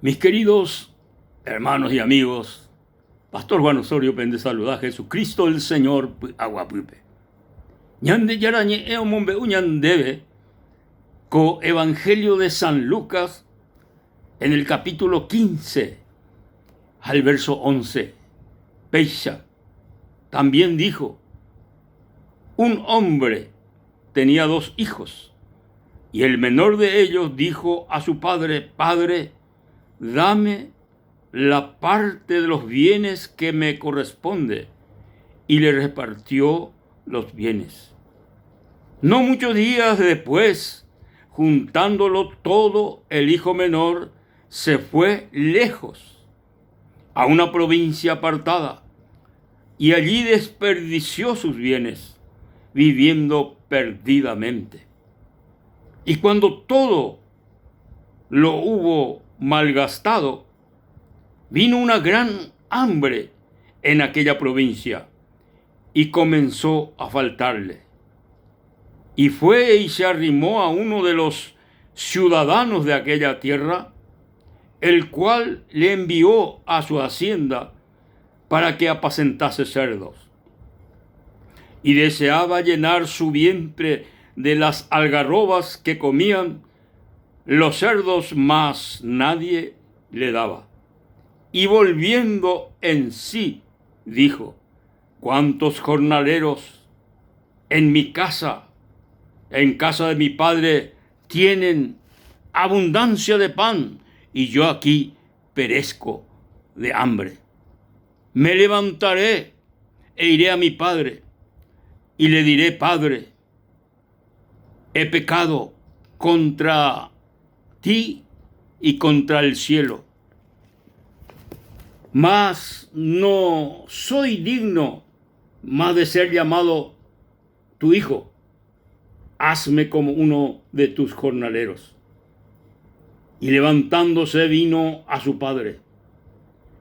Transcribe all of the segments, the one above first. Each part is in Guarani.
Mis queridos hermanos y amigos, Pastor Juan Osorio pende saluda Jesucristo el Señor py'aguapýpe. Ñandejára ñe'ẽ omombe'u ñandéve ko Evangelio de San Lucas en el capítulo 15 al verso 11. Péicha también dijo, un hombre tenía dos hijos, y el menor de ellos dijo a su padre, Padre, dame la parte de los bienes que me corresponde. Y le repartió los bienes. No muchos días después, juntándolo todo, el hijo menor se fue lejos, a una provincia apartada, y allí desperdició sus bienes, viviendo perdidamente. Y cuando todo lo hubo malgastado, vino una gran hambre en aquella provincia y comenzó a faltarle. Y fue y se arrimó a uno de los ciudadanos de aquella tierra, el cual le envió a su hacienda para que apacentase cerdos. Y deseaba llenar su vientre de las algarrobas que comían los cerdos, mas nadie le daba. Y volviendo en sí, dijo, ¿cuántos jornaleros en mi casa, en casa de mi padre, tienen abundancia de pan y yo aquí perezco de hambre? Me levantaré e iré a mi padre y le diré, Padre, he pecado contra ti y contra el cielo, mas no soy digno más de ser llamado tu hijo. Hazme como uno de tus jornaleros. Y levantándose vino a su padre.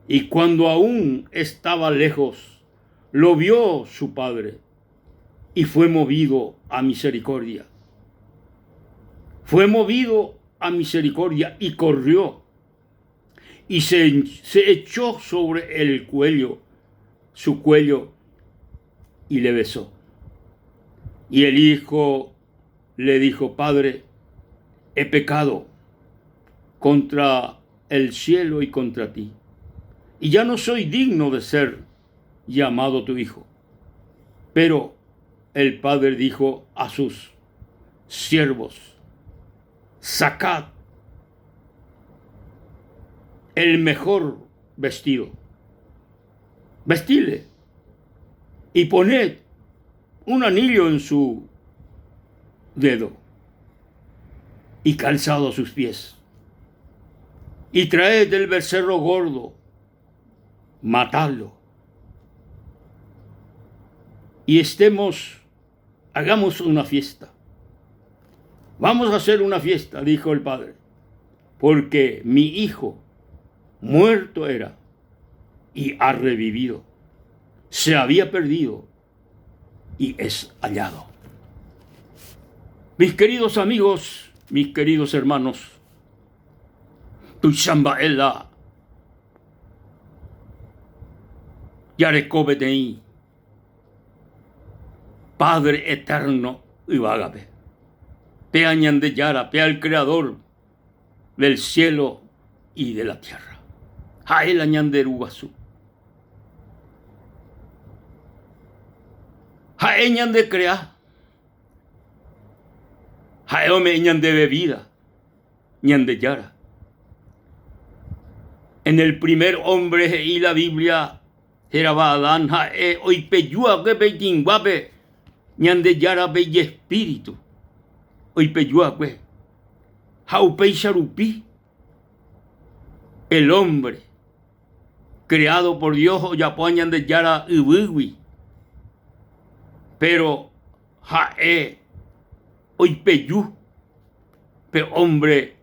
Y cuando aún estaba lejos, lo vio su padre y fue movido a misericordia. Fue movido a misericordia y corrió y se, se echó sobre el cuello, su cuello, y le besó. Y el hijo le dijo, Padre, he pecado contra el cielo y contra ti, y ya no soy digno de ser llamado tu hijo. Pero el padre dijo a sus siervos, sacad el mejor vestido, vestidle y poned un anillo en su dedo y calzado a sus pies. Y traed el becerro gordo, matadlo. Y estemos, hagamos una fiesta. Vamos a hacer una fiesta, dijo el padre, porque mi hijo muerto era y ha revivido. Se había perdido y es hallado. Mis queridos amigos, mis queridos hermanos, tuicha mba'e la jareko peteĩ Padre Eterno yvágape. Péa Ñandejára, péa el Creador del cielo y de la tierra. Ha'e la ñande Ru Guasu. Ha'e ñande crea. Ha'e ome'ẽ ñandéve vida, Ñandejára. En el primer hombre he'i la Biblia hérava Adán ha'e oipeju va'ekue pe itĩnguápe Ñandejárape ijespíritu oipeju va'ekue. Ha upéicha rupi el hombre creado por Dios ojapóva Ñandejára yvýgui, péro ha'e oipeju pe hombre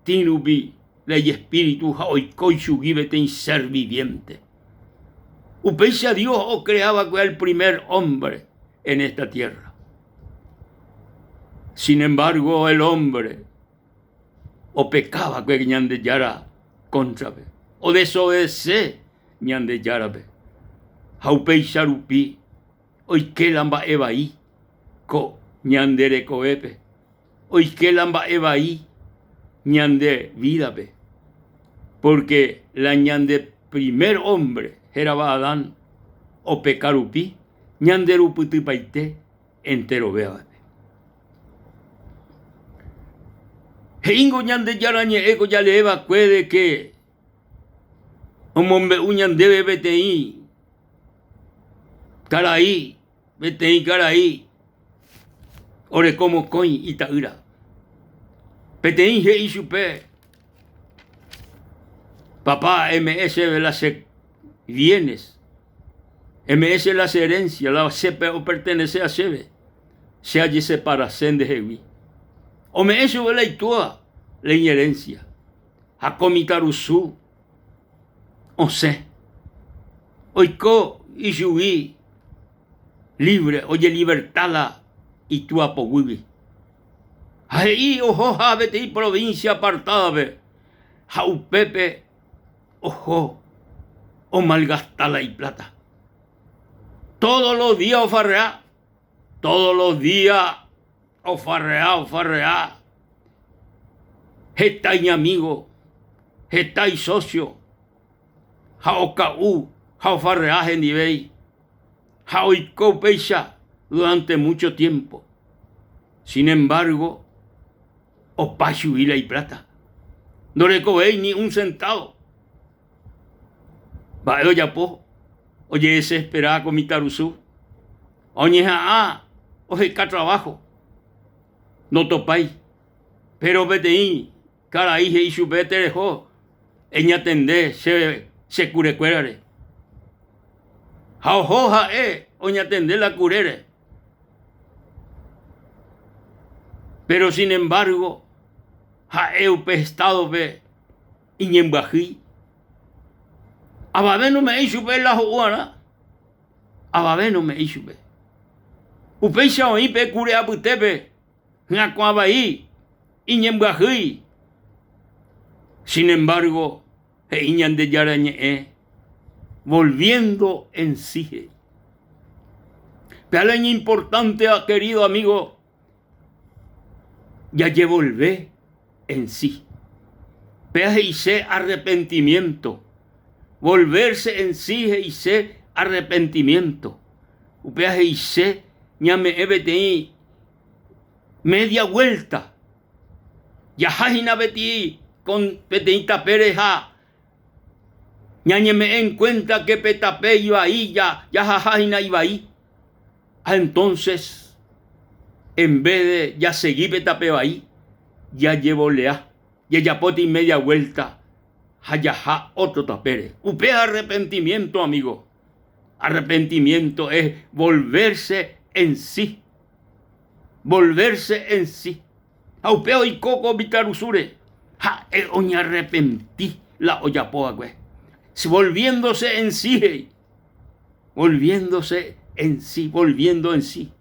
tĩ rupi la ijespíritu ha oiko ichugui peteĩ ser viviente. Upéicha Dios ocrea va'ekue al primer hombre en esta tierra. Sin embargo, el hombre opeca va'ekue Ñandejára. kóntrape, odesobedese Ñandejárape. Ha upéicha rupi oike la mba'e vai ko ñande rekovépe, oike la mba'e vai ñande vídape, pórke la ñande primer ómbre hérava Adán opeka rupi ñanderupytypaite enterovévape. He'íngo Ñandejára Ñe'ẽ ko jalee va'ekue de ke omombe'u ñandéve peteĩ karai, peteĩ karai oreko mokõi ita'ýra. Peteĩ he'i chupe, Papa, eme'ẽ chéve la che bienes, eme'ẽ che la che herencia, la che opertenecéva chéve, che ajeseparase ndehegui. Ome'ẽ chupe la itúva la iñerencia. Ha ko mitãrusu osẽ, oiko ichugui libre, ojeliberta la itúa poguýgui. Ha he'i ohoha peteĩ provincia apartádape ha upépe oho omalgasta la iplata. Todos los días ofarrea, todos los días ofarrea, ofarrea. Heta iñamígo, heta isósio ha oka'u ha ofarrea hendivéi ha oiko upéicha durante mucho tiempo. Sin embargo, opa chugui la ipláta, ndorekovéi ni un centavo. Mba'e ojapo ojedesespera ko mitãrusu? Oñeha'ã oheka trabajo, ndotopái. Péro peteĩ karai he'i chupe, Tereho, eñatende che che kurekuérare. Ha oho ha'e oñatende la kurére. Péro sin embargo, ha'e upe estádope iñembyahýi. Avave nome'ẽi chupe la ho'uarã. Avave nome'ẽi chupe. Upéicha oĩ pe kure apytépe hyakuã vai iñembyahýi. Sin embargo, he'i Ñandejára Ñe'ẽ, volviendo en sí he'i. Péa la iñimportánteva, querido amigo, jajevolve en sí. Péa he'ise arrepentimiento. Volverse en sí he'ise arrepentimiento. Upéva he'ise ñame'ẽ peteĩ media vuelta. Jaha hína peteĩ con peteĩ tapére ha ñañeme'ẽ en cuenta que pe tape ivai jahaha hína ivai. Ha entonces, en vez de jasegi pe tape vai, jajevolea, jajapóta imedia vuelta ha jaha otro tapére. Upe arrepentimiento, amigo. Arrepentimiento es volverse en sí. Volverse en sí. Ha upe oiko ko mitãrusúre, ha'e oñearrepenti la ojapo va'ekue. Volviéndose en sí he'i. Volviéndose en sí, volviendo en sí.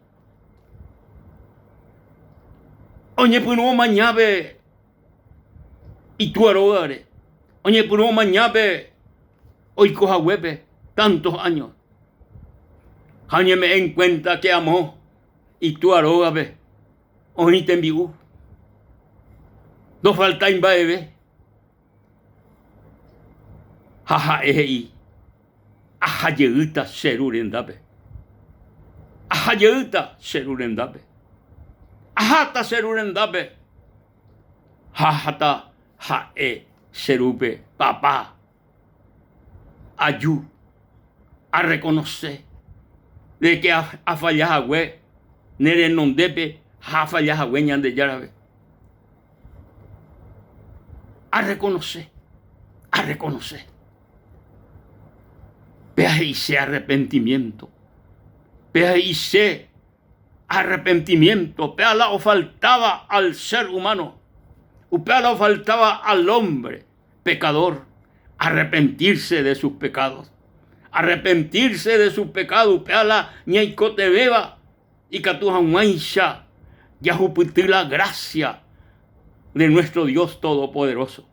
Oñepyrũ omañápe itúa rógare, oñepyrũ omañápe oiko haguépe tantos años. Ha oñeme'ẽ en cuenta que amo itúa rógape oĩ tembi'u, ndofaltái mba'eve. Ha ha'e he'i, Aha jeýta che ru rendápe. Aha jeýta che ru rendápe. Aháta che ru rendápe. Ha aháta ha'e che rúpe, Papa, aju arrekonose de ke afalla hague ne renondépe ha afalla hague Ñandejárape. Arrekonose, arrekonose. Péa he'ise arrepentimiento. Péa he'ise arrepentimiento. Péa la ofaltáva al ser humano. Upéa la ofaltáva al hombre pecador. Arrepentirse de sus pecados. Arrepentirse de sus pecados. Upéa la ñaikotevẽva ikatu hag̃uáicha jahupyty la gracia de nuestro Dios Todopoderoso.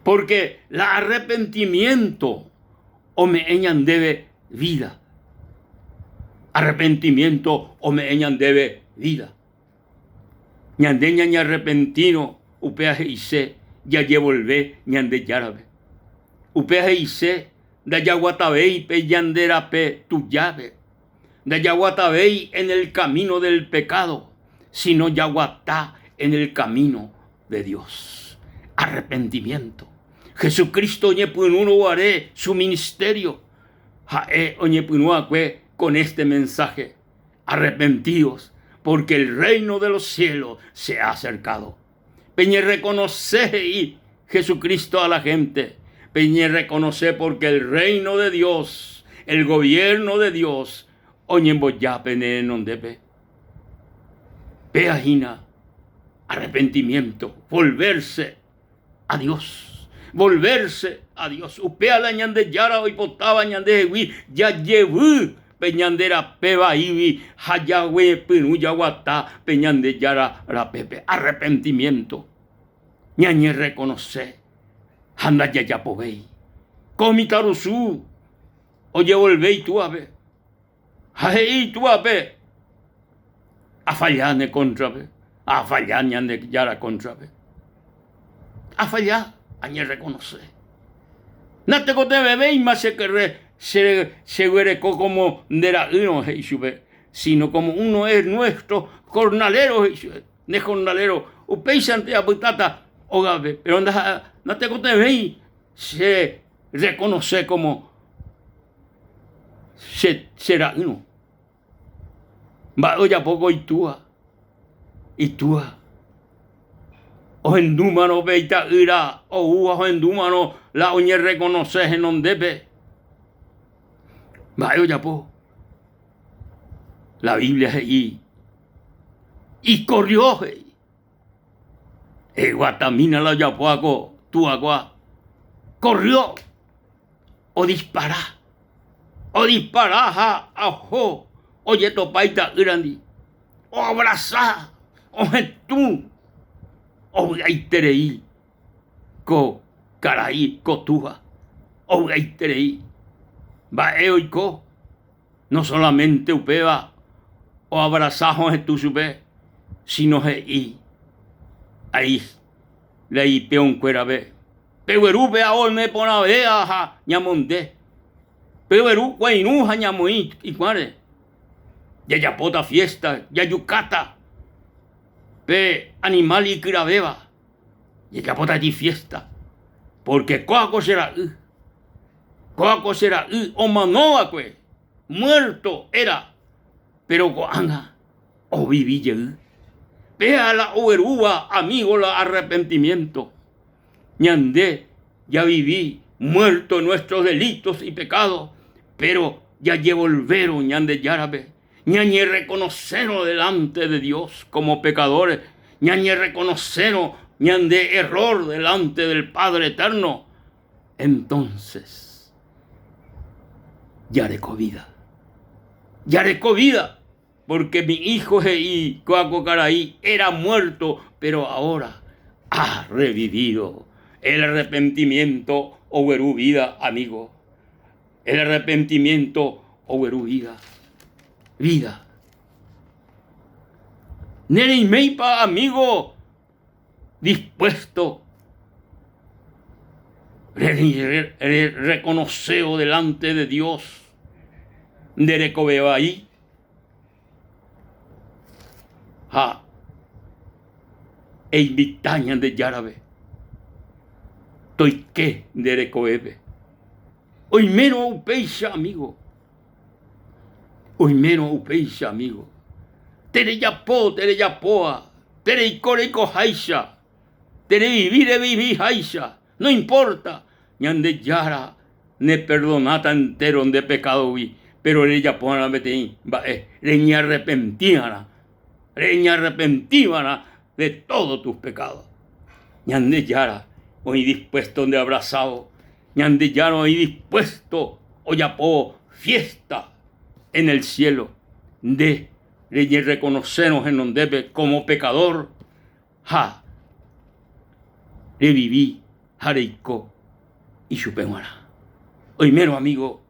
Porque la arrepentimiento ome'ẽ ñandéve vida. Arrepentimiento ome'ẽ ñandéve vida. Ñande ñañearrepentírõ upéva he'ise jajevolve Ñandejárape. Upéva he'ise ndajaguatavéi pe ñande rape tujápe, ndajaguatavéi en el camino del pecado, sino jaguata en el camino de Dios. Arrepentimiento. Jesucristo oñepyrũrõ guare su ministerio, ha'e oñepyrũ va'ekue con este mensaje, Arrepentíos, porque el reino de los cielos se ha acercado. Peñerreconoce, he'i Jesucristo a la gente, peñerreconoce porque el reino de Dios, el gobierno de Dios, oñemboja pene renondépe. Péa hína arrepentimiento, volverse a Dios, volverse a Dios. Upéa la Ñandejára oipotáva ñandehegui jajevy pe ñande rape vaígui ha jaguepyrũ jaguata pe Ñandejára rapépe. Arrepentimiento, ñañerreconoce ha ndajajapovéi. Ko mitãrusu ojevolve itúape. Ha he'i itúape, Afalla ne kóntrape, afalla Ñandejára kóntrape. Afalla, añerrekonose. Natekotevẽvéima che cheguereko kómo nde ra'ýrõ, he'i chupe, síno kómo uno es nuestro jornalero, he'i chupe, nde jornalero, upéichante apytáta ógape, péro natekotevẽi che rekonose kómo Che, che ra'ýrõ. Mba'e ojapo ko itúa? Itúa ohendúmarõ pe ita'ýra oúva ohendúmarõ la oñerrekonose henondépe. Mba'e ojapo? La Biblia he'i, Ikorriõ he'i. Eguatamína la ojapóva ko túa kóa. Korriõ! Odispara, odispara ha oho ojetopa ita'ýrandi, oavrasa, ohetũ, ovy'aiterei ko karai, ko túva, ovy'aiterei. Mba'e oiko? No solamente upéva oavrasa ha ohetũ chupe, síno he'i ai la ipeonkuérape. Pegueru pe ao neporãvéva ha ñamonde. Pegueru kuairũ ha ñamoĩ ikuãre. Jajapóta fiésta, jajukáta pe animál ikyravéva. Jajapóta jepi fiésta, pórke kóa ko che ra'y, kóa ko che ra'y omano va'ekue, muérto éra, péro ko'ág̃a ovivi jey. Péa la oguerúva amígo la arrepentimiénto. Ñande javivi muerto nuestros delitos y pecados, pero jajevolvérõ Ñandejárape, ñañerrekonosérõ delante de Dios como pecadores, ñañerrekonosérõ ñande error delante del Padre Eterno, entonces jareko vida. Jareko vida. Porque mi hijo he'i kóa ko karai era muerto, pero ahora ha revivido. El arrepentimiento ogueru vida, amigo. El arrepentimiento ogueru vida. Vida. Nereiméipa, amigo, dispuesto rereconosévo delante de Dios nde rekove vai ha einvita Ñandejárape toike nde rekovépe. Oimérõ upéicha amigo, oimérõ upéicha amigo, terejapo terejapóva, tereiko reikoháicha, terevivi reviviháicha, no importa, Ñandejára neperdonáta entéro nde pekádogui, péro rejapova'erã peteĩ mba'e, reñearrepentiva'erã, reñearrepentiva'erã de tódo tus pekádo. Ñandejára oĩ dispuésto ndeabrasávo, Ñandejára oĩ dispuésto ojapóvo fiésta en el siélo, nde reñerrekonosérõ henondépe kómo pekadór ha revivi. Ha reiko ichupe g̃uarã. Oimérõ amigo,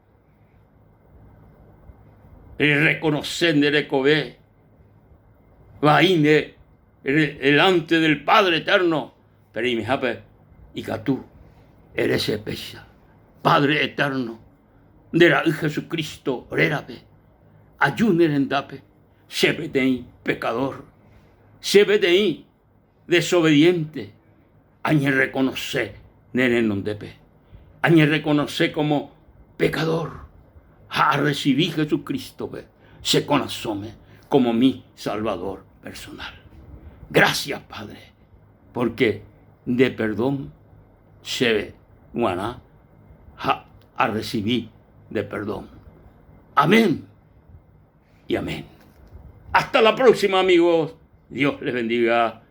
rereconoce nde rekove vai nde delante del Padre Eterno, pe reimehápe ikatu ere che péicha, Padre Eterno, nde Ra'y Jesucristo rérape, aju ne rendápe, che peteĩ pecador, che peteĩ desobediente, añerreconoce ne renondépe, añerreconoce como pecador ha arrecibi Jesucristo-pe che korasõme como mi Salvador personal. Gracias Padre, porque nde perdón chéve g̃uarã ha arrecibi nde perdón. Amén y amén. Hasta la próxima amigos. Dios les bendiga.